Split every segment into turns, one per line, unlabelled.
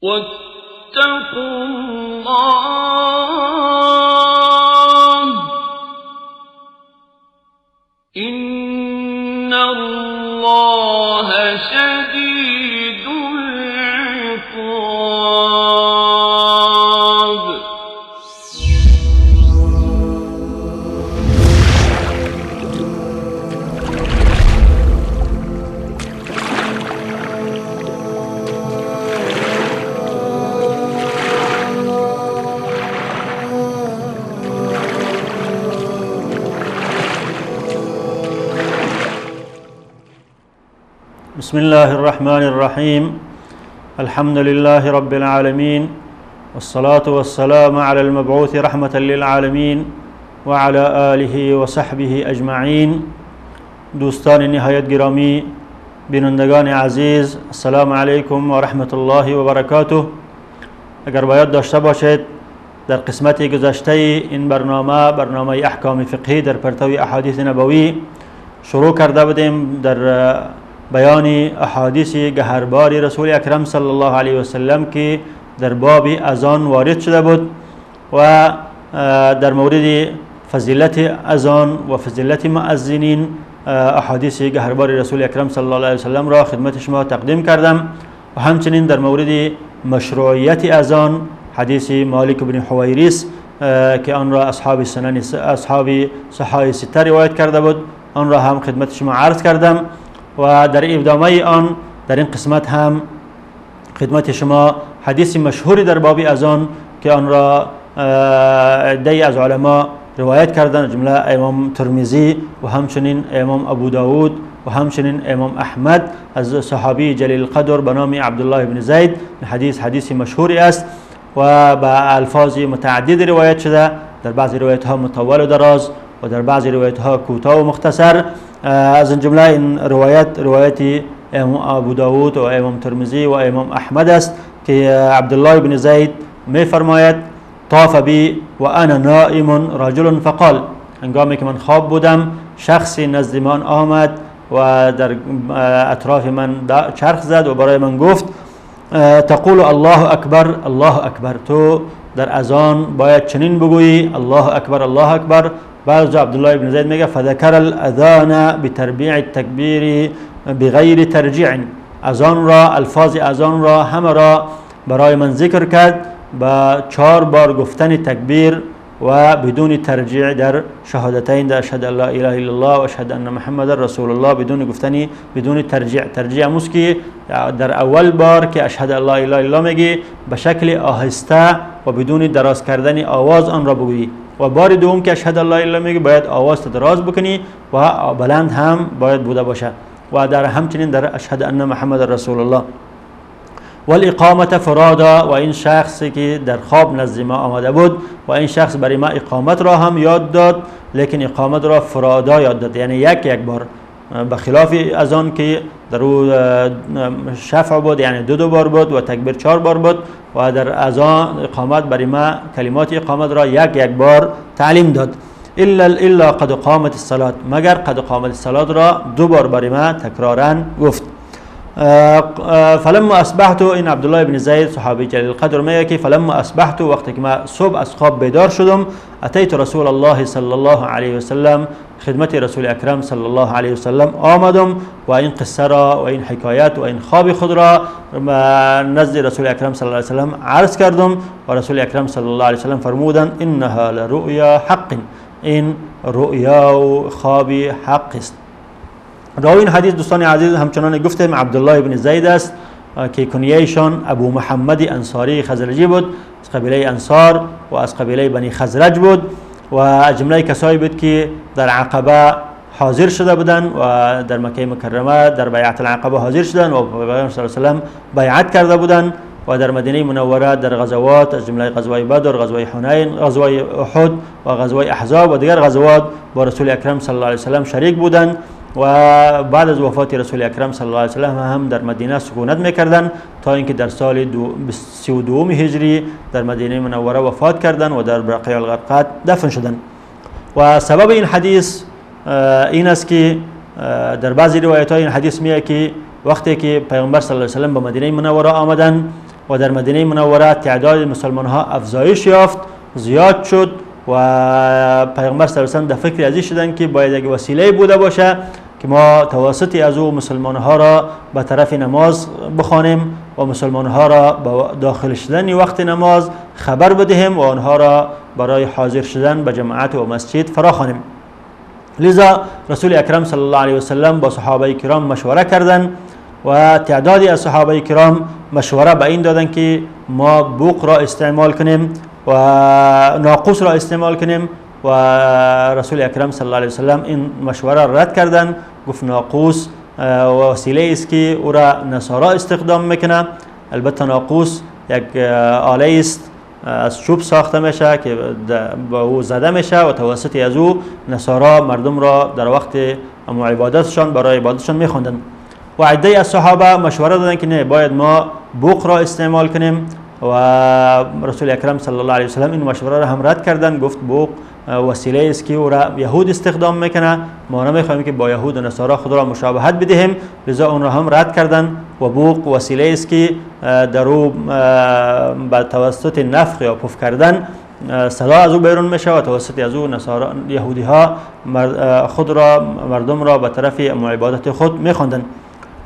واتقوا الله إن الله شديد العقاب.
بسم الله الرحمن الرحیم. الحمد لله رب العالمين، والصلاة والسلام على المبعوث رحمة للعالمين وعلى آله وصحبه اجمعین. دوستان نهایت گرامی، بینندگان عزیز، السلام علیکم و رحمت الله و برکاته. اگر باید داشته باشید در قسمت گذشته این برنامه، برنامه احکام فقهی در پرتو احادیث نبوی شروع کرده بودیم در بیان احادیث گهربار رسول اکرم صلی الله علیه و سلم که در باب اذان وارد شده بود و در مورد فضیلت اذان و فضیلت مؤذنین احادیث گهربار رسول اکرم صلی الله علیه و سلم را خدمت شما تقدیم کردم و همچنین در مورد مشروعیت اذان حدیث مالک بن حویریس که آن را اصحاب سنن اصحاب صحاح سته روایت کرده بود، آن را هم خدمت شما عرض کردم و در ادامه آن در این قسمت هم خدمت شما حدیث مشهوری در باب اذان که آن را عده‌ای از علما روایت کردند، جمله امام ترمذی و همچنین امام ابو داود و همچنین امام احمد از صحابی جلیل القدر به نام عبدالله بن زید. حدیث حدیث مشهوری است و با الفاظ متعدد روایت شده، در بعضی روایت ها مطول و دراز و در بعضی روایت ها کوتاه و مختصر. از این جمله این روایت روایت امام ابو داود و امام ترمذی و امام احمد است که عبدالله بن زید می فرماید طاف بی و انا نائم رجل فقال، هنگامی که من خواب بودم شخصی نزد من آمد و در اطراف من چرخ زد و برای من گفت تقول الله اکبر الله اکبر، تو در اذان باید چنین بگویی الله اکبر الله اکبر. بعد عبدالله بن زید میگه فذکر الاذان بتربیع التکبیر بغیر ترجیع، اذان را الفاظ اذان را همه را برای من ذکر کرد با 4 بار گفتن تکبیر و بدون ترجیع در شهادتین، در اشهد ان لا اله الا الله و اشهد ان محمد رسول الله، بدون گفتنی بدون ترجیع. ترجیع هموست که در اول بار که اشهد ان لا اله الا الله میگی به شکل آهسته و بدون دراز کردن آواز آن را بگویی، و بار دوم که اشهد ان لا اله الا الله میگی باید آواز دراز بکنی و بلند هم باید بوده باشه، و در همچنین در اشهد ان محمد رسول الله. والاقامه فرادا، و این شخصی که در خواب نزد ما آمده بود و این شخص برای ما اقامت را هم یاد داد، لیکن اقامت را فرادا یاد داد، یعنی یک یک بار، بخلاف از آن که در او شفع بود یعنی دو بار بود و تکبیر 4 بار بود، و در اذان اقامت برای ما کلمات اقامت را یک یک بار تعلیم داد. الا قد قامت الصلاه، مگر قد قامت الصلاه را 2 بار برای ما تکرارا گفت. فلما اصبحت، این عبدالله بن زید صحابی جلیل القدر میگه که فلما اصبحت، وقتی که ما صبح از خواب بیدار شدم، اتیت رسول الله صلی الله علیه وسلم، خدمت رسول اکرم صلی الله علیه وسلم آمدم و این قصه را و این حکایت و این خواب خود را نزد رسول اکرم صلی الله علیه وسلم عرض کردم و رسول اکرم صلی الله علیه وسلم فرمودند انها لرؤیا حق، این رؤیا و خواب حق است. راوی این حدیث دوستان عزیز همچنان گفتیم عبدالله بن زید است که کنیهشان ابو محمد انصاری خزرجی بود، از قبیله انصار و از قبیله بنی خزرج بود و از جمله کسایی بود که در عقبه حاضر شده بودند و در مکه مکرمه در بیعت العقبه حاضر شدند و پیامبر صلی الله علیه و سلم بیعت کرده بودند و در مدینه منوره در غزوات از جمله غزوه بدر، غزوه حنین، غزوه احد و غزوه احزاب و دیگر غزوات با رسول اکرم صلی الله علیه و سلم شریک بودند و بعد از وفات رسول اکرم صلی الله علیه و سلم هم در مدینه سکونت میکردند تا اینکه در سال 32 هجری در مدینه منوره وفات کردند و در بقیع الغرقد دفن شدند. و سبب این حدیث این است که در بعضی روایت های این حدیث میاد که وقتی که پیامبر صلی الله علیه و سلم به مدینه منوره آمدند و در مدینه منوره تعداد مسلمان ها افزایش یافت، زیاد شد و پیغمبر صلی الله علیه و سلم در فکر ازی شدن که باید یک وسیله بوده باشه که ما توسط از او مسلمان ها را به طرف نماز بخوانیم و مسلمان ها را با داخل شدن وقت نماز خبر بدهیم و آنها را برای حاضر شدن به جماعت و مسجد فراخوانیم. لذا رسول اکرم صلی الله علیه و سلم با صحابه کرام مشوره کردند و تعدادی از صحابه کرام مشوره به این دادن که ما بوق را استعمال کنیم و ناقوس را استعمال کنیم و رسول اکرم صلی الله علیه و سلم این مشوره را رد کردند. گفت ناقوس وسیله است که او را نصارا استخدام میکنه. البته ناقوس یک آله است از چوب ساخته میشه که با او زده میشه و توسط از او نصارا مردم را در وقت عبادتشان برای عبادتشان میخوندند. و عده از صحابه مشوره دادند که نه، باید ما بوق را استعمال کنیم و رسول اکرم صلی الله علیه و سلم این مشوره را هم رد کردند. گفت بوق وسیله است که او را یهود استخدام میکنه، ما نمیخواهیم که با یهود و نصارا خود را مشابهت بدهیم، لذا اون را هم رد کردند. و بوق وسیله است که در او به توسط نفخ یا پف کردن صدا از او بیرون میشه و توسط از او نصارا یهودی ها خود را مردم را به طرف عبادت خود میخواندند.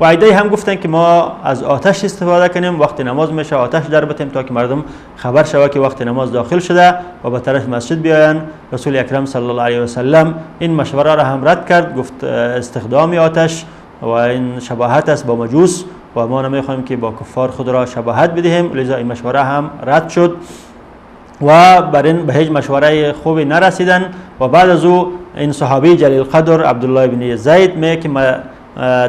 و عده‌ای هم گفتن که ما از آتش استفاده کنیم، وقت نماز میشه آتش در بتیم تا که مردم خبر شوه که وقت نماز داخل شده و به طرف مسجد بیاین. رسول اکرم صلی الله علیه و سلم این مشوره را هم رد کرد، گفت استخدام آتش و این شباهت است با مجوس و ما نمیخوایم که با کفار خود را شباهت بدهیم، لذا این مشوره هم رد شد و بر این به هیچ مشوره خوبی نرسیدن. و بعد از او این صحابی جلیل قدر عبدالله بن زید میگه که ما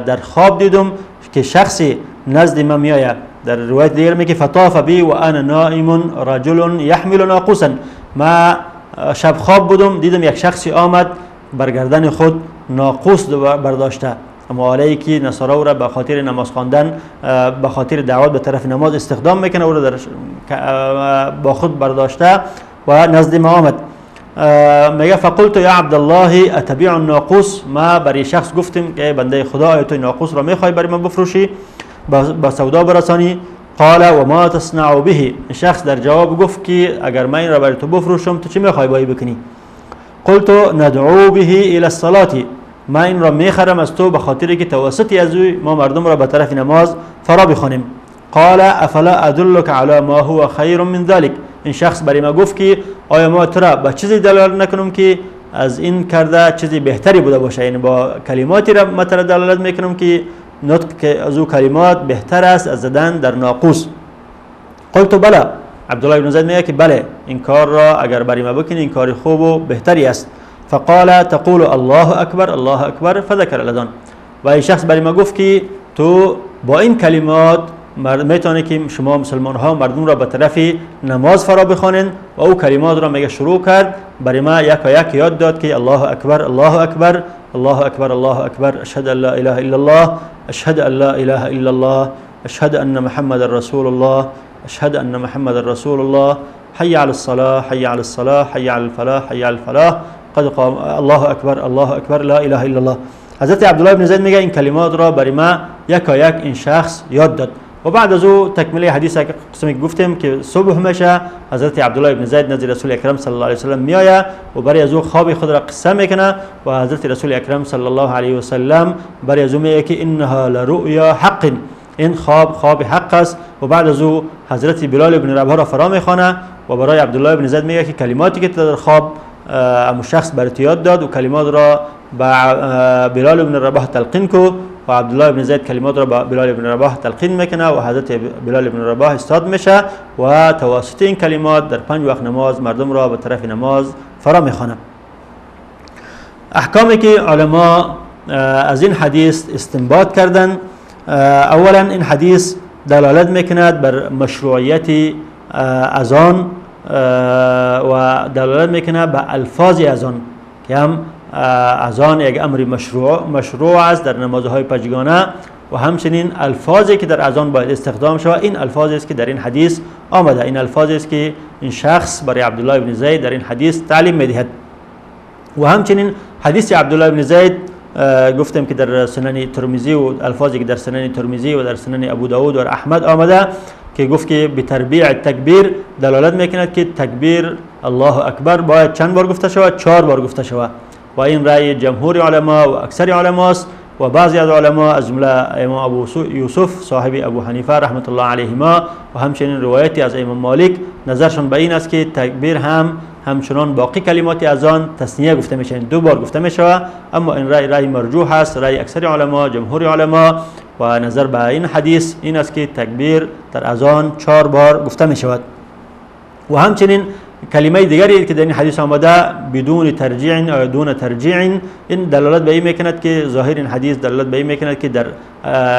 در خواب دیدم که شخصی نزد ما میآید. در روایت دیگر میگه فطاف بی و انا نائم رجل یحمل ناقوسا، ما شب خواب بودم دیدم یک شخصی آمد بر گردن خود ناقوس برداشته، اما آله‌ای که نصارا را به خاطر نماز خواندن به خاطر دعوت به طرف نماز استخدام میکنه او را با خود برداشته و نزد ما آمد. میگه فقلت یا عبدالله اتبیع الناقوس، ما برای شخص گفتیم که بنده خدا آیا تو ناقوس را میخوای برای من بفروشی با سودا برسانی؟ قال و ما تصنع به، این شخص در جواب گفت که اگر من این را برای تو بفروشم تو چی میخوای بایی بکنی؟ قلت ندعو به الى الصلاه، ما این را میخرم از تو به خاطر که توسط از او ما مردم را به طرف نماز فرا بخوانیم. قال افلا ادلک علی ما هو خیر من ذلك، این شخص برای ما گفت که آیا ما تو را به چیزی دلالت نکنم که از این کرده چیزی بهتری بوده باشه، یعنی با کلماتی را ما تو را دلالت میکنم که نطق که از او کلمات بهتر است از زدن در ناقوس. قلت بله، عبدالله بن زید میگه که بله این کار را اگر برای ما بکنی این کار خوب و بهتری است. فقال تقول الله اکبر الله اکبر فذکر الاذان، و این شخص برای ما گفت که تو با این کلمات میتونه که شما مسلمان ها مردم را به طرف نماز فرا بخوانین. و او کلمات را میگه شروع کرد برای ما یک یک یاد داد که الله اکبر الله اکبر الله اکبر الله اکبر اشهد ان لا اله الا الله اشهد ان لا اله الا الله اشهد ان محمد رسول الله اشهد ان محمد رسول الله حي على الصلاه حي على الصلاه حي على الفلاح حي على الفلاح قد قام الله اکبر الله اکبر لا اله الا الله. حضرت عبدالله بن زید میگه این کلمات را برای ما یک یک این شخص یاد داد. و بعد از او تکمله حدیث که قسمی گفتیم که صبح میشه حضرت عبدالله بن زید نزد رسول اکرم صلی الله علیه و سلم میآید و برای از او خواب خود را قصه میکنه و حضرت رسول اکرم صلی الله علیه و سلم برای از او میگه که انها لرؤیا حق، این خواب خواب حق است. و بعد از او حضرت بلال بن رباح را فرا میخوانه و برای عبدالله بن زید میگه که کلماتی که در خواب امو شخص برات یاد داد و کلمات را به بلال بن رباح تلقین کو. و عبدالله بن زید کلمات را به بلال بن رباح تلقین میکنه و حضرت بلال بن رباح استاد میشه و توسط این کلمات در 5 وقت نماز مردم را به طرف نماز فرا میخوانه. احکامی که علما از این حدیث استنباط کردن، اولا این حدیث دلالت میکند بر مشروعیت اذان و دلالت میکنه به الفاظ اذان که هم اذان یک امر مشروع است در نمازهای پنجگانه و همچنین الفاظی که در اذان باید استخدام شود این الفاظی است که در این حدیث آمده، این الفاظی است که این شخص برای عبدالله بن زید در این حدیث تعلیم میدهد. و همچنین حدیث عبدالله بن زید گفتم که در سنن ترمذی و الفاظی که در سنن ترمذی و در سنن ابو داود و احمد آمده که گفت که به تربیع تکبیر دلالت میکند که تکبیر الله اکبر باید چند بار گفته شود؟ 4 بار گفته شود. و این رأی جمهور علما و اکثر علماست و بعضی از علما از جمله امام ابو یوسف صاحب ابو حنیفه رحمت الله علیهما و همچنین روایتی از امام مالک نظرشان به این است که تکبیر هم همچنان باقی کلمات از آن تثنیه گفته میشه، 2 بار گفته میشه. اما این رأی رأی مرجوح است، رأی اکثر علما، جمهور علما، و نظر به این حدیث این است که تکبیر در اذان 4 بار گفته میشود. و همچنین کلمه دیگری که در این حدیث آمده بدون ترجیع یا دون ترجیع، این دلالت به این میکند که ظاهر این حدیث دلالت به این میکند که در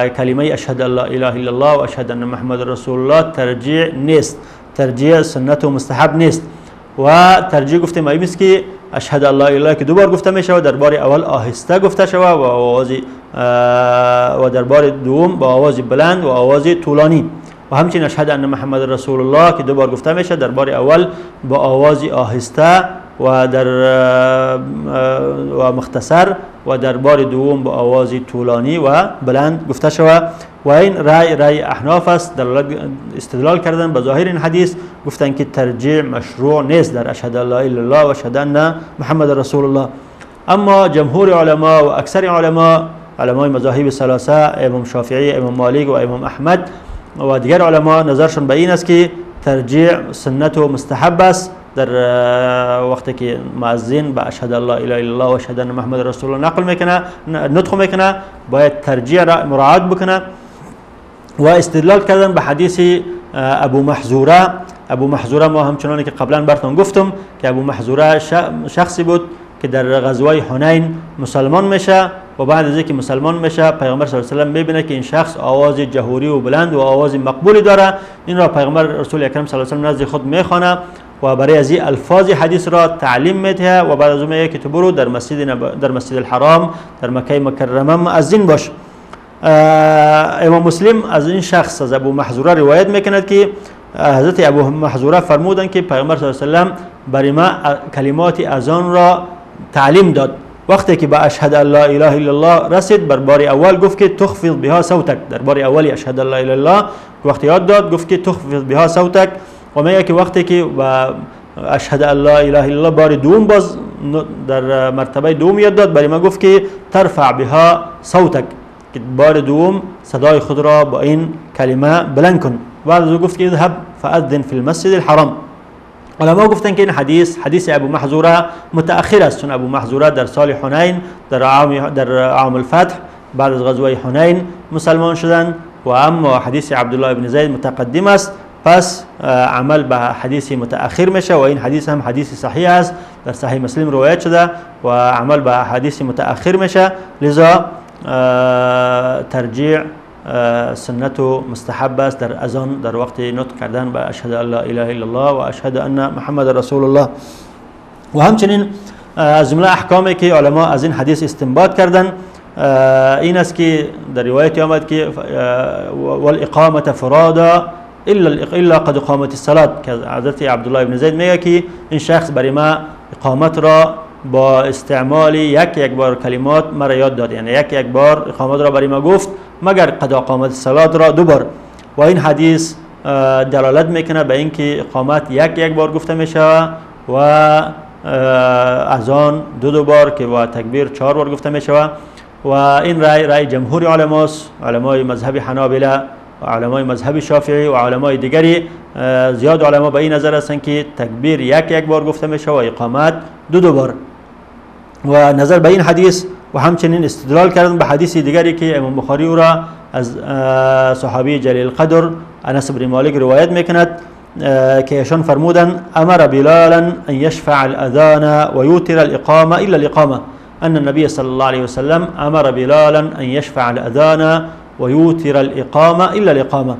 کلمه اشهد ان لا اله الا الله و اشهد ان محمد رسول الله ترجیع نیست، ترجیع سنت و مستحب نیست. و ترجیع گفتیم این است که اشهد ان لا اله که 2 بار گفته میشود، در بار اول آهسته گفته شود و آواز و در بار دوم با آواز بلند و آواز طولانی. و همچنین اشهد ان محمد رسول الله که 2 بار گفته میشه، در بار اول با آواز آهسته و در و مختصر و در بار دوم با آواز طولانی و بلند گفته شود. و این رأی رأی احناف است، دلالت استدلال کردن به ظاهر این حدیث، گفتن که ترجیع مشروع نیست در اشهد ان لا اله الا الله و اشهد ان محمد رسول الله. اما جمهور علما و اکثر علما، علمای مذاهب ثلاثه، امام شافعی، امام مالک و امام احمد و دیگر علما نظرشان به این است که ترجیع سنت و مستحب است در وقتی که مؤذن به اشهد ان لا اله الا الله و اشهد ان محمد رسول الله نقل میکنه، نطق میکنه، باید ترجیع را مراعات بکنه. و استدلال کردن به حدیث ابو محذوره. ابو محذوره ما همچنانی که قبلا براتون گفتم که ابو محذوره شخصی بود که در غزوه حنین مسلمان میشه و بعد از اینکه مسلمان میشه پیامبر صلی الله علیه و سلم میبینه که این شخص آواز جهوری و بلند و آواز مقبولی داره، این را پیامبر رسول اکرم صلی الله علیه و سلم نزد خود میخوانه و برای از این الفاظ حدیث را تعلیم میده و بعد از اون میگه که تو برو در مسجد الحرام در مکه مکرمه مؤذن باش. امام مسلم از این شخص از ابو محذوره روایت میکند که حضرت ابو محذوره فرمودند که پیامبر صلی الله علیه و سلم برای ما کلمات اذان را تعلیم داد. وقتی که به اشهد ان لا اله الا الله رسید، بر بار اول گفت که تخفض بها صوتک، در بار اولی اشهد ان لا اله الا الله وقتی یاد داد گفت که تخفض بها صوتک. و میگه که وقتی که به اشهد ان لا اله الا الله بار دوم باز در مرتبه دوم یاد داد، برای ما گفت که ترفع بها صوتک، که بار دوم صدای خود را با این کلمه بلند کن. بعد از او گفت که اذهب فاذن فی المسجد الحرام. علما گفتن که این حدیث حدیث ابو محذوره متأخر است، چون ابو محذوره در سال حنین در عام الفتح بعد از غزوه حنین مسلمان شدند و اما حدیث عبدالله بن زید متقدم است، پس عمل به حدیث متأخر میشه و این حدیث هم حدیث صحیح است، در صحیح مسلم روایت شده و عمل به حدیث متأخر میشه، لذا ترجیع سنت و مستحب است در اذان در وقت نطق کردن به اشهد ان لا اله الا الله و اشهد ان محمد رسول الله. و همچنین از جمله احکامی که علما از این حدیث استنباط کردن این است که در روایت آمد که والاقامه فرادا الا قد قامت الصلاه، که حضرت عبدالله بن زید میگه که این شخص برای ما اقامت را با استعمال یک یک بار کلمات مرا یاد داد، یعنی یک یک بار اقامت را برای ما گفت مگر قد قامت الصلاه را 2 بار. و این حدیث دلالت میکنه به اینکه اقامت یک یک بار گفته میشه و اذان 2 بار که و تکبیر 4 بار گفته میشه. و این رأی رأی جمهور علماست، علمای مذهب حنابله و علمای مذهب شافعی و علمای دیگری. زیاد علما به این نظر هستند که تکبیر یک یک بار گفته میشه و اقامت 2 بار. و نظر به این حدیث و همچنین استدلال کردن به حدیث دیگری که امام بخاری او را از صحابی جلیل القدر انس بن مالک روایت میکند که ایشان فرمودند امر بلالا ان یشفع الاذان و یوتر الاقامه الا الاقامه، ان النبي صلى الله عليه وسلم امر بلالا ان يشفع الاذان ويوتر الاقامه الا الاقامه،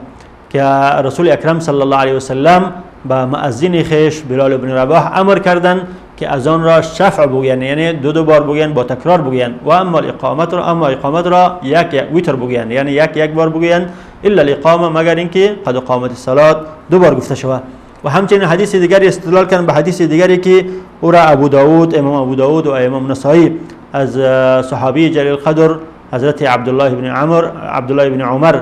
که رسول اکرم صلی الله علیه وسلم به مؤذن خیش بلال بن رباح امر کردند که اذان را شفع بگویند، یعنی 2 بار بگویند با تکرار بگویند، و اما اقامت را یک یک ویتر بگویند، یعنی یک یک بار بگویند الا الاقامه، مگر اینکه قد قامت الصلاه 2 بار گفته شود. و همچنین حدیث دیگری استدلال کردن به حدیث دیگری که او را ابو داود، امام ابو داود و امام نسائی از صحابی جلیل القدر حضرت عبدالله بن عمر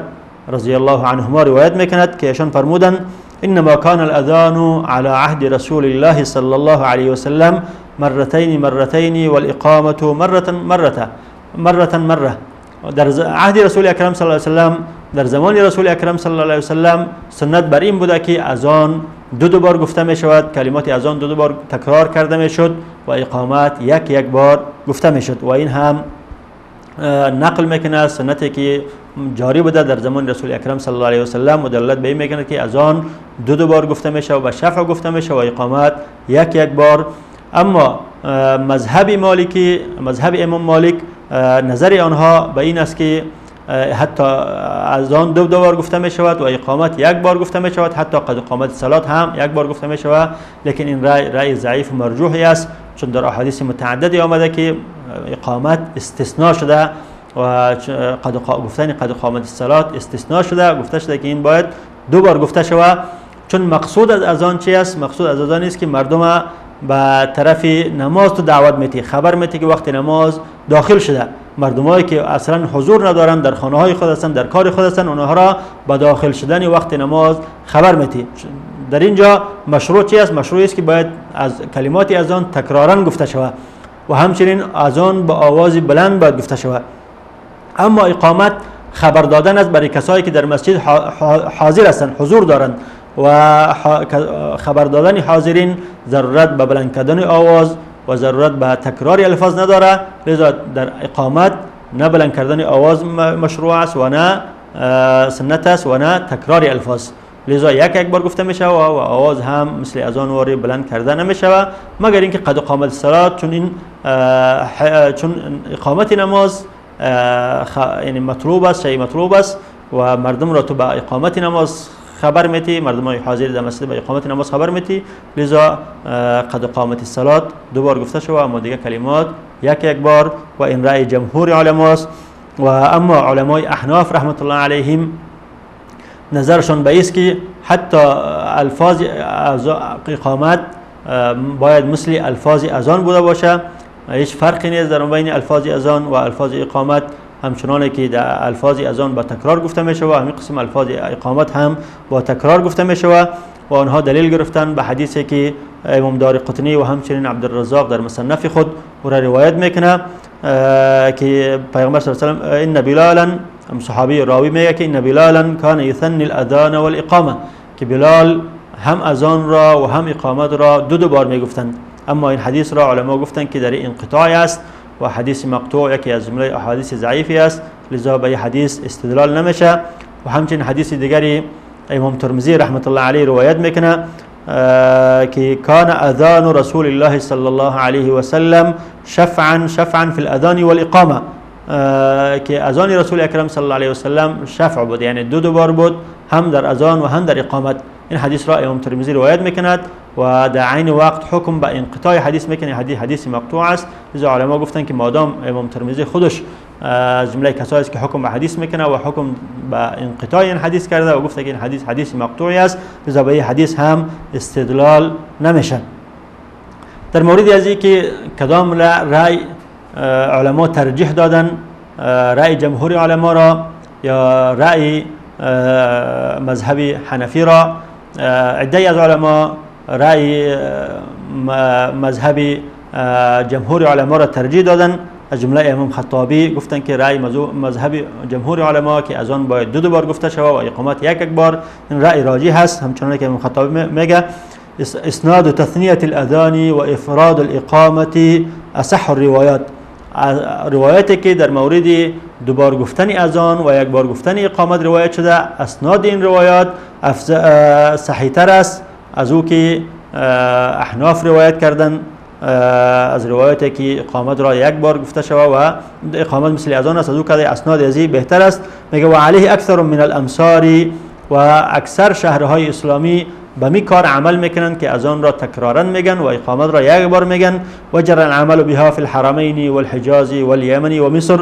رضی الله عنهما روایت میکند که ایشان فرمودند انما كان الاذان على عهد رسول الله صلی الله علیه وسلم مرتين مرتين والاقامه مره مره مره مره. در عهد رسول اکرم صلی الله علیه وسلم، در زمان رسول اکرم صلی الله علیه وسلم سنت بر این بوده که اذان دو دو بار گفته می شود، کلمات اذان دو دو بار تکرار کرده می شد و اقامت یک یک بار گفته می شد. و این هم نقل میکنه سنتی که جاری بوده در زمان رسول اکرم صلی الله علیه وسلم و دلالت به این میکنه که اذان دو دو بار گفته میشه و به شفع گفته میشه و اقامت یک یک بار. اما مذهب مالکی، مذهب امام مالک، نظر آنها به این است که حتی اذان دو دو بار گفته می شود و اقامت یک بار گفته می شود، حتی قد قامت صلات هم یک بار گفته می شود. لیکن این رأی رأی ضعیف و مرجوحی است، چون در احادیث متعددی آمده که اقامت استثناء شده و قد گفتن قد قامت الصلات استثناء شده، گفته شده که این باید دو بار گفته شود. چون مقصود از اذان چی است؟ مقصود از اذان است که مردم به طرف نماز تو دعوت میتی، خبر میتی که وقت نماز داخل شده. مردمایی که اصلا حضور ندارن، در خانه های خود هستن، در کار خود هستن، اونها را به داخل شدن وقت نماز خبر میتی. در اینجا مشروع چی است؟ مشروع است که باید از کلمات اذان تکرارا گفته شود و همچنین اذان با آواز بلند باید گفته شود. اما اقامت خبر دادن است برای کسایی که در مسجد حاضر هستند، حضور دارند، و خبر دادن حاضرین ضرورت به بلند کردن آواز و ضرورت به تکرار الفاظ نداره. لذا در اقامت نه بلند کردن آواز مشروع است و نه سنت است و نه تکرار الفاظ. لذا یک یک بار گفته میشه و آواز هم مثل اذان واری بلند کرده نمیشه، مگر اینکه قد قامت الصلاه، چون این چون اقامت نماز یعنی مطلوب است، شیء مطلوب است و مردم را تو به اقامت نماز خبر میتی، مردم های حاضر در مسجد به اقامت نماز خبر میتی. لذا قد قامت الصلاه دو بار گفته شد، اما دیگه کلمات یک یک بار، و این رأی جمهور علماست. و اما علمای احناف رحمت الله علیهم نظرشان به است که حتی الفاظ اقامت باید مثل الفاظ اذان بوده باشه، هیچ فرقی نیست در بین الفاظ اذان و الفاظ اقامت، همچنان که در الفاظ اذان با تکرار گفته میشه و همین قسم الفاظ اقامت هم با تکرار گفته میشه. و آنها دلیل گرفتن به حدیثی که امام دارقطنی و همچنین عبدالرزاق در مصنف خود او را روایت میکنه که پیغمبر صلی الله علیه و سلم ان بلالا، صحابی راوی میگه که ان بلالا کان یثنی الاذان والاقامه، که بلال هم اذان را و هم اقامت را دو دو بار میگفتند. اما این حدیث را علما گفتند که در انقطاع است و حدیث مقطوع یکی از جمله احادیث ضعیفی است، لذا به حدیث استدلال نمیشه. و همچنین حدیث دیگری امام ترمذی رحمت الله علیه روایت میکنه که کان اذان رسول الله صلی الله علیه و سلم شفعا شفعا فی الاذان والاقامه، که اذان رسول اکرم صلی الله علیه و سلم شفع بود، یعنی دو دو بار بود، هم در اذان و هم در اقامت. این حدیث را امام ترمذی روایت میکند و در عین وقت حکم به انقطاع حدیث میکنه، حدیث مقطوع است. لذا علما گفتن که مادام امام ترمذی خودش از جمله کسایی است که حکم به حدیث میکنه و حکم به انقطاع این حدیث کرده و گفته که این حدیث حدیث مقطوعی است، لذا به این حدیث هم استدلال نمیشه. در مورد از که کدام رأی علما ترجیح دادن، رأی جمهور علما را یا رأی مذهب حنفی را، عده‌ای از علما رأی مذهب جمهور علما را ترجیح دادن. از جمله امام خطابی گفتن که رأی مذهب جمهور علما که از آن باید دو دو بار گفته شود و اقامت یک یک بار، این رأی راجح هست. همچنان که امام خطابی میگه اسناد تثنیه الاذان و افراد الاقامه اصح الروایات، روایتی که در مورد دوبار گفتن اذان و یک بار گفتن اقامت روایت شده، اسناد این روایات صحیح تر است از او که احناف روایت کردن، از روایتی که اقامت را یک بار گفته شود و اقامت مثل اذان است، از او که اسناد ازی بهتر است. میگه و علیه اکثر من الامصار، و اکثر شهرهای اسلامی به می کار عمل میکنن که اذان را تکرارا میگن و اقامت را یک بار میگن. و جرى العمل بها فی الحرمین والحجاز والیمن و مصر،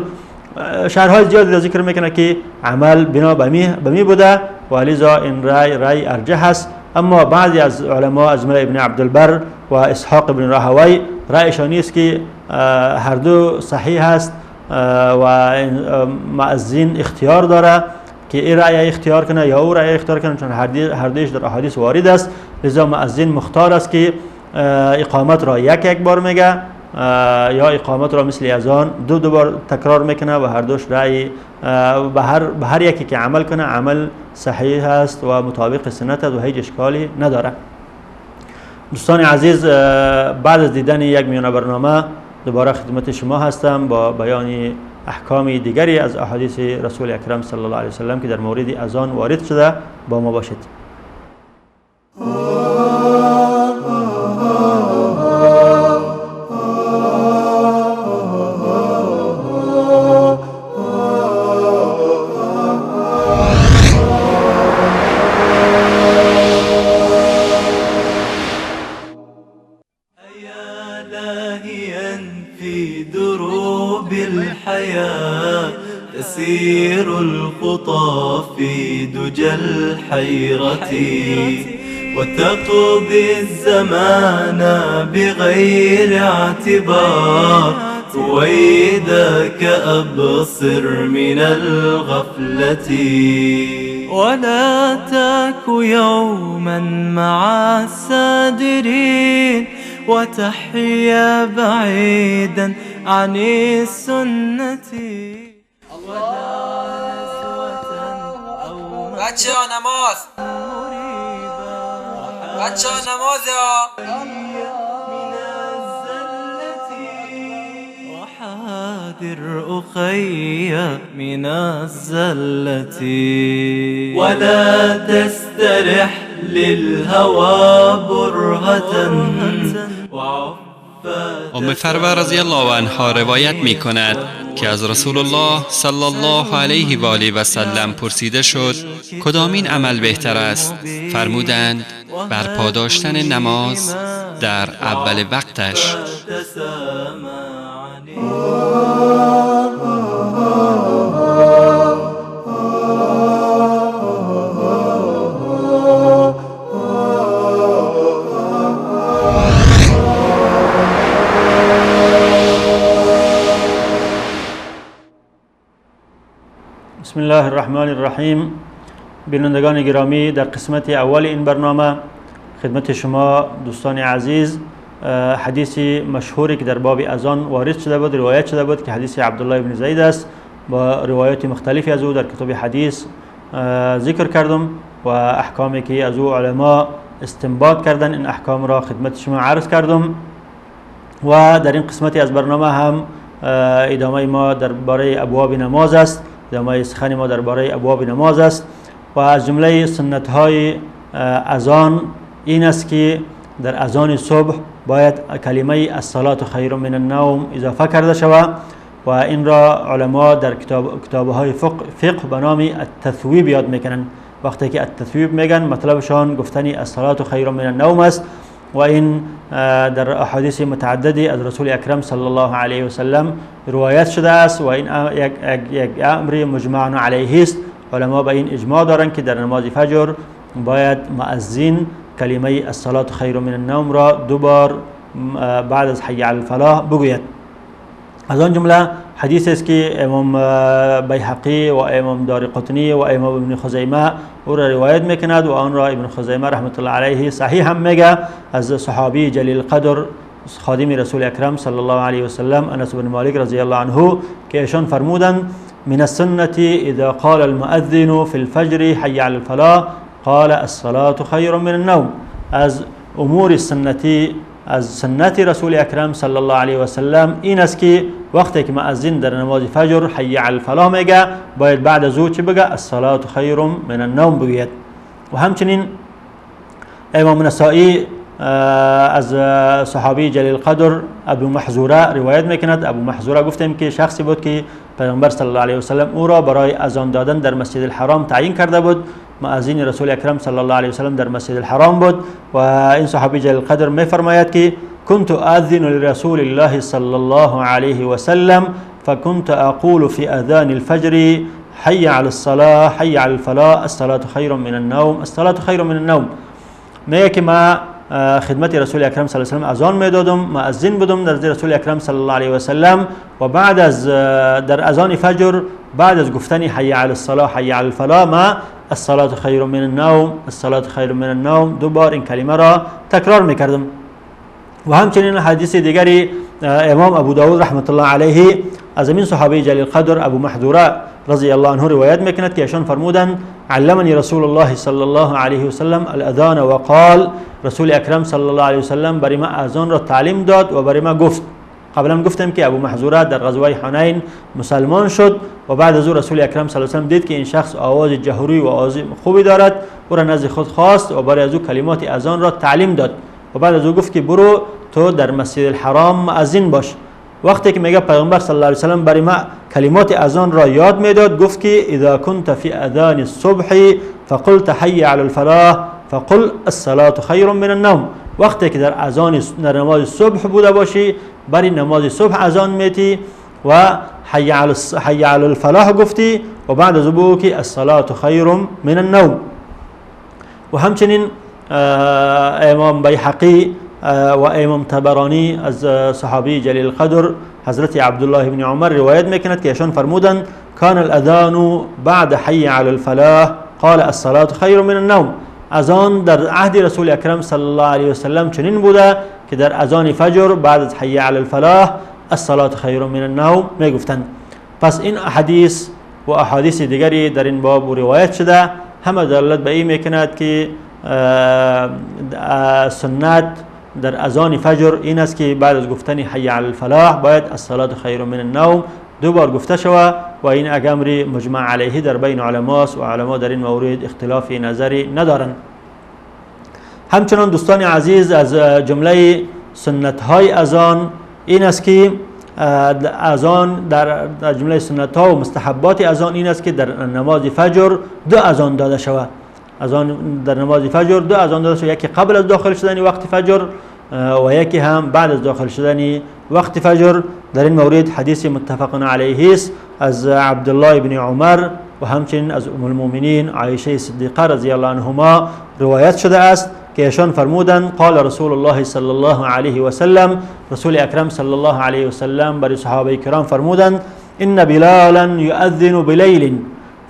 شهرهای زیادی را ذکر میکنه که عمل بنا به می بوده و لذا این رأی ارجح است. اما بعضی از علما از جمله ابن عبدالبر و اسحاق ابن راهوی رأیشان است که هر دو صحیح است و مؤذن اختیار داره که این رأی اختیار کنه یا او رأی اختیار کنه، چون هر دویش در احادیث وارد است. لذا مؤذن مختار است که اقامت را یک یک بار میگه یا اقامت را مثل اذان دو دو بار تکرار میکنه و هر دوش رأی به هر یکی که عمل کنه عمل صحیح است و مطابق سنت است و هیچ اشکالی نداره. دوستان عزیز، بعد از دیدن یک میانه برنامه دوباره خدمت شما هستم با بیان احکام دیگری از احادیث رسول اکرم صلی الله علیه وسلم که در مورد اذان وارد شده. با ما باشید.
تسير الخطى في دجى الحيرة وتقضي الزمان بغير اعتبار، ويدك أبصر من الغفلة. ولا تك يوما مع السادرين وتحيا بعيدا عن السنة.
بچه ها نماز، بچه ها نماز ها.
وحاذر أخي من الزلة، ولا تسترح للهوى برهة.
ام فروه رضی الله عنها روایت می کند که از رسول الله صلی الله علیه و آله و سلم پرسیده شد کدامین عمل بهتر است؟ فرمودند برپا داشتن نماز در اول وقتش.
بسم الله الرحمن الرحیم. بینندگان گرامی، در قسمت اول این برنامه خدمت شما دوستان عزیز حدیث مشهوری که در باب اذان وارد شده بود، روایت شده بود که حدیث عبدالله بن زید است، با روایات مختلفی از او در کتاب حدیث ذکر کردم و احکامی که از او علما استنباط کردن این احکام را خدمت شما عرض کردم. و در این قسمت از برنامه هم ادامه ما درباره ابواب نماز است، ادامه سخن ما درباره ابواب نماز است. و از جمله سنت های اذان این است که در اذان صبح باید کلمه الصلاة خیر من النوم اضافه کرده شود و این را علما در کتاب‌های فقه به نام التثویب یاد میکنن. وقتی که التثویب میگن مطلبشان گفتن الصلاة خیر من النوم است و این در احادیث متعددی از رسول اکرم صلی الله علیه و سلم روایت شده است و این یک امر مجمع علیه است. علما به این اجماع دارند که در نماز فجر باید مؤذن کلمه الصلاة خیر من النوم را دو بار بعد از حی علی الفلاح بگوید. از آن جمله حدیث است که امام بیهقی و امام دارقطنی و امام ابن خزیمه او را روایت میکند و آن را ابن خزیمه رحمت الله علیه صحیح هم میگه از صحابی جلیل قدر خادم رسول اکرم صلی الله علیه و سلم انس بن مالک رضی الله عنه که ایشان فرمودند من السنة اذا قال المؤذن في الفجر حی علی الفلاح قال الصلاة خیر من النوم. از امور سنتی، از سنت رسول اکرم صلی الله علیه و سلم این است که وقتی که مؤذن در نماز فجر حی علی الفلاح میگه باید بعد از او چی بگه؟ الصلاة خیر من النوم بگوید. و همچنین امام نسائی از صحابی جلیل قدر ابو محذوره روایت میکند. ابو محذوره گفتیم که شخصی بود که پیامبر صلی الله علیه و سلم او را برای اذان دادن در مسجد الحرام تعیین کرده بود. مؤذن رسول اکرم صلی الله علیه و سلم در مسجد الحرام بود و این صحابی جلیل قدر میفرماید که كنت أذن لرسول الله صلى الله عليه وسلم فكنت أقول في أذان الفجر حي على الصلاة حي على الفلاح الصلاة خير من النوم الصلاة خير من النوم. میگه که ما خدمت رسول اکرم صلی الله علیه و سلم اذان میدادم، مؤذن بودم در رسول اکرم صلی الله علیه و سلم و بعد از در اذان فجر بعد از گفتن حی علی الصلاه حی علی الفلاح ما الصلاة خیر من النوم الصلاة خیر من النوم دو بار این کلمه را تکرار میکردم. و همچنین حدیث دیگری امام ابو داود رحمت الله علیه از این صحابه جلیل قدر ابو محذوره رضی الله عنه روایت میکند که ایشان فرمودند علمنی رسول الله صلی الله علیه و سلم الاذان و قال، رسول اکرم صلی الله علیه و سلم برای ما اذان را تعلیم داد و برای ما گفت. قبلا گفتم که ابو محذوره در غزوه حنین مسلمان شد و بعد از او رسول اکرم صلی الله علیه و سلم دید که این شخص آواز جهری و آواز خوبی دارد، او را نزد خود خواست و برای از او کلمات اذان را تعلیم داد و بعد از او گفت که برو تو در مسجد الحرام مؤذن باش. وقتی که میگه پیامبر صلی الله علیه و سلم برای ما کلمات اذان را یاد میداد، گفت که اذا كنت فی اذان الصبح فقلت حی علی الفلاح فقل الصلاة خیر من النوم. وقتی که در اذان در نماز صبح بوده باشی برای نماز صبح اذان میتی و حی علی الفلاح گفتی و بعد از او که الصلاة خیر من النوم. و همچنین امام بیهقی و امام طبرانی از صحابی جلیل القدر حضرت عبدالله بن عمر روایت میکند که ایشان فرمودند کان الاذان بعد حی علی الفلاح قال الصلاة خیر من النوم. اذان در عهد رسول اکرم صلی الله علیه و سلم چنین بوده که در اذان فجر بعد از حی علی الفلاح الصلاة خیر من النوم میگفتند. پس این احادیث و احادیث دیگری در این باب روایت شده همه دلالت به این میکند که سنت در اذان فجر این است که بعد از گفتن حی علی الفلاح باید الصلاة خیر من النوم دو بار گفته شود و این امر مجمع علیه در بین علماست و علما در این مورد اختلاف نظری ندارند. همچنان دوستان عزیز از جمله سنت های اذان این است که اذان در جمله سنت ها و مستحبات اذان این است که در نماز فجر دو اذان داده شود. اذان در نماز فجر دو اذان داده شود، یکی قبل از داخل شدن وقت فجر و یکی هم بعد از داخل شدن وقت فجر. در این مورد حدیث متفق علیه است از عبدالله بن عمر و همچنین از ام المؤمنین عایشه صدیقه رضی الله عنهما روایت شده است که ایشان فرمودند قال رسول الله صلی الله علیه و سلم، رسول اکرم صلی الله علیه و سلم برای صحابه کرام فرمودند ان بلالا یؤذن بلیل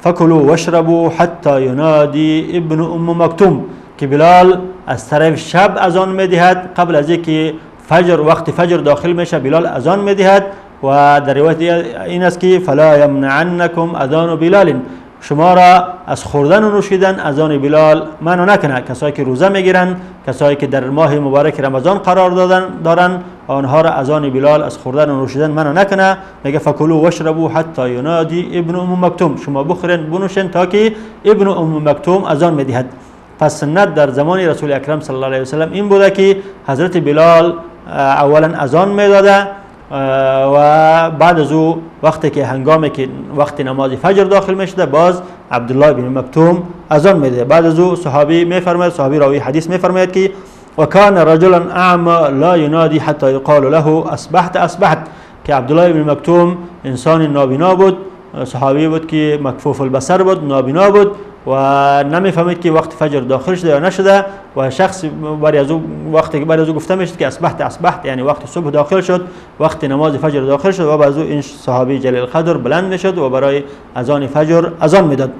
فکلوا واشربوا حتی ینادی ابن ام مکتوم، که بلال از طرف شب اذان میدهد قبل از اینکه فجر وقت فجر داخل میشه بلال اذان میدهد و در روایت این است که فلا یمنعنکم اذان بلال، شما را از خوردن و نوشیدن اذان بلال منع نکنه. کسایی که روزه میگیرن، کسایی که در ماه مبارک رمضان قرار دارن، آنها را اذان بلال از خوردن و نوشیدن منع نکنه. میگه فکلوا واشربوا حتی ینادی ابن ام مکتوم، شما بخورین بنوشین تا که ابن ام مکتوم اذان میدهد. پس سنت در زمان رسول اکرم صلی الله علیه و سلم این بوده که حضرت بلال اولا اذان میداده و بعد از او وقتی که هنگامی که وقت نماز فجر داخل میشده باز عبدالله بن مکتوم اذان میده. بعد از او صحابی میفرماید، صحابی راوی حدیث میفرماید که و کان رجلا اعمى لا ینادی حتی یقال له اصبحت اصبحت، که عبدالله بن مکتوم انسان نابینا بود، صحابی بود که مکفوف البصر بود، نابینا بود و نمیفهمید که وقت فجر داخل شده یا نشده و شخص برای از او وقتی که برای از او گفته میشد که اصبحت اصبحت، یعنی وقت صبح داخل شد، وقت نماز فجر داخل شد و بعد از او این صحابی جلیل القدر بلند میشد و برای اذان فجر اذان میداد.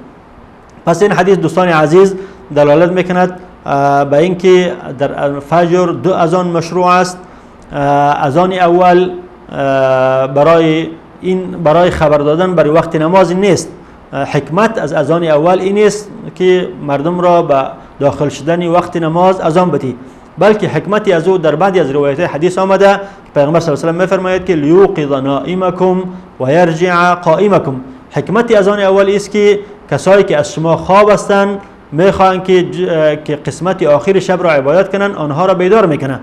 پس این حدیث دوستان عزیز دلالت میکند به اینکه در فجر دو اذان مشروع است. اذان اول برای خبر دادن برای وقت نماز نیست. حکمت از اذان اول این است که مردم را به داخل شدن وقت نماز اذان بدی، بلکه حکمتی از او در بعضی از روایت حدیث آمده پیغمبر صلی الله علیه و سلم میفرماید که لیوقظ نائمکم و یرجع قائمکم. حکمت اذان اول است که کسایی که از شما خواب هستند میخواهند که قسمت آخر شب را عبادت کنند، آنها را بیدار میکنه.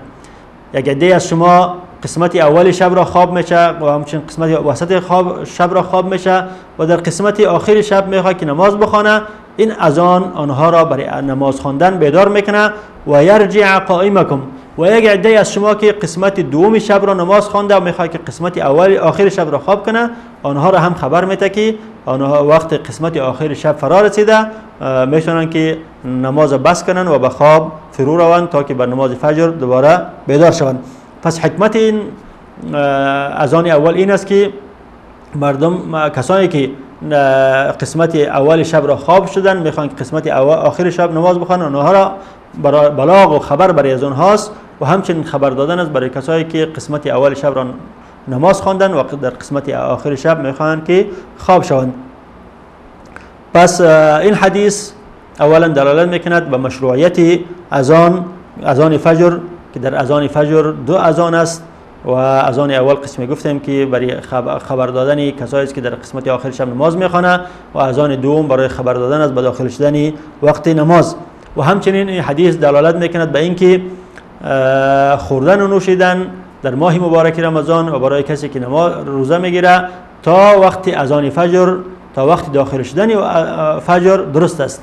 یک عده از شما قسمت اول شب را خواب میشه و همچنین قسمت وسط خواب شب را خواب میشه و در قسمت آخر شب میخواد که نماز بخوانه، این اذان آنها را برای نماز خواندن بیدار میکنه و یرجع قائمکم. و یک عده از شما که قسمت دوم شب را نماز خوانده و میخواد که قسمت اول آخر شب را خواب کنه، آنها را هم خبر میده که آنها وقت قسمت آخر شب فرا رسیده میتونن که نماز بس کنن و به خواب فرو روند تا که بر نماز فجر دوباره بیدار شوند. پس حکمت این اذان اول این است که مردم، کسانی که قسمت اول شب را خواب شدن، میخوان که قسمت آخر شب نماز بخوانند، آنها را بلاغ و خبر برای از آنهاست و همچنین خبر دادن است برای کسایی که قسمت اول شب را نماز خواندن و در قسمت آخر شب میخواهند که خواب شوند. پس این حدیث اولا دلالت میکند به مشروعیت اذان فجر، که در اذان فجر دو اذان است و اذان اول قسم گفتیم که برای خبر دادن کسایی است که در قسمت آخر شب نماز میخوانه و اذان دوم برای خبر دادن است به داخل شدن وقت نماز. و همچنین این حدیث دلالت میکند به اینکه خوردن و نوشیدن در ماه مبارک رمضان و برای کسی که نماز روزه میگیره تا وقت اذان فجر، تا وقت داخل شدن فجر درست است.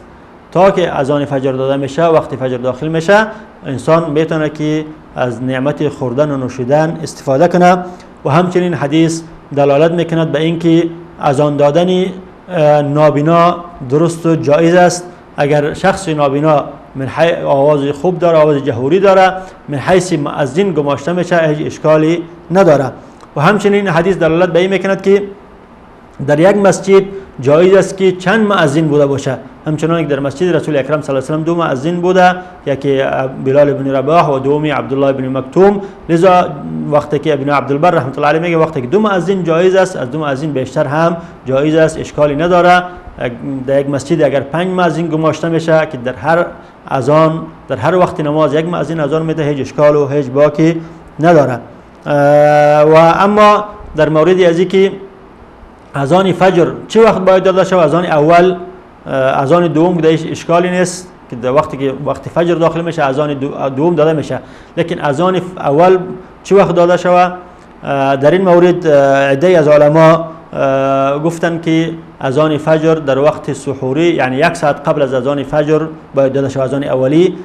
تا که اذان فجر داده میشه، وقت فجر داخل میشه، انسان میتونه که از نعمت خوردن و نوشیدن استفاده کنه. و همچنین حدیث دلالت میکند به اینکه اذان دادن نابینا درست و جایز است. اگر شخص نابینا من آواز خوب داره، آواز جهوری داره، من حیث مؤذن گماشته میشه، هیچ اشکالی نداره. و همچنین حدیث دلالت به این میکند که در یک مسجد جایز است که چند مؤذن بوده باشه، همچنان که در مسجد رسول اکرم صلی الله علیه و سلم دو مؤذن بوده، یکی بلال بن رباح و دومی عبدالله بن مکتوم. لذا وقتی که ابن عبدالبر رحمت الله علیه میگه وقتی که دو مؤذن جایز است، از دو مؤذن بیشتر هم جایز است، اشکالی نداره. در یک مسجد اگر 5 مؤذن گماشته میشه که در هر اذان، در هر وقت نماز یک مؤذن اذان میده، هیچ اشکال و هیچ باکی نداره. و اما در مورد از اینکه اذان فجر چه وقت باید داده شود، اذان اول، اذان دوم که هیچ اشکالی نیست که در وقتی که وقت فجر داخل میشه اذان دوم داده میشه، لیکن اذان اول چه وقت داده شود، در این مورد عده‌ای از علما گفتن که اذان فجر در وقت سحوری، یعنی یک ساعت قبل از اذان فجر باید داده شود. اذان اولی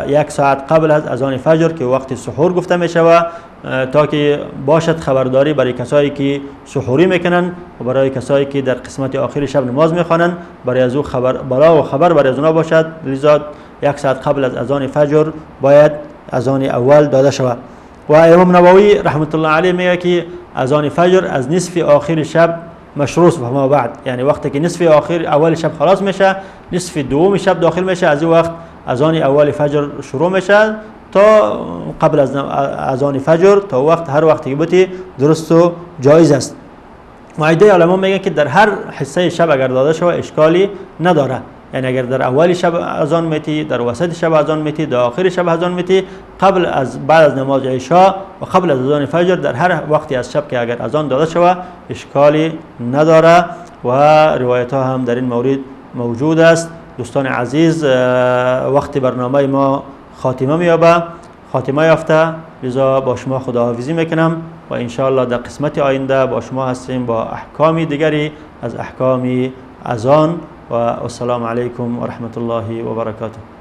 یک ساعت قبل از اذان فجر که وقت سحور گفته می شود، تا که باشد خبرداری برای کسایی که سحوری میکنن و برای کسایی که در قسمت آخر شب نماز میخوانن، برای از او خبر بلا و خبر برای از اونا باشد. لذا یک ساعت قبل از اذان فجر باید اذان اول داده شود. و امام نووی رحمت الله علیه میگه که اذان فجر از نصف آخر شب مشروع و ما بعد، یعنی وقتی که نصف آخر اول شب خلاص میشه، نصف دوم شب داخل میشه، از این وقت اذان اول فجر شروع میشه تا قبل از اذان فجر، تا وقت هر وقتی که بودی درست و جایز است. و عده علما میگن که در هر حصه شب اگر داده شود اشکالی نداره، یعنی اگر در اول شب اذان میتی، در وسط شب اذان میتی، در آخر شب اذان میتی، قبل از بعد از نماز عشاء و قبل از اذان فجر، در هر وقتی از شب که اگر اذان داده شود اشکالی نداره. و روایت ها هم در این مورد موجود است. دوستان عزیز، وقت برنامه ما خاتمه میابه، خاتمه یافته، لذا با شما خداحافظی میکنم و انشاءالله در قسمت آینده با شما هستیم با احکام دیگری از احکام اذان. و السلام علیکم و رحمت الله و برکاته.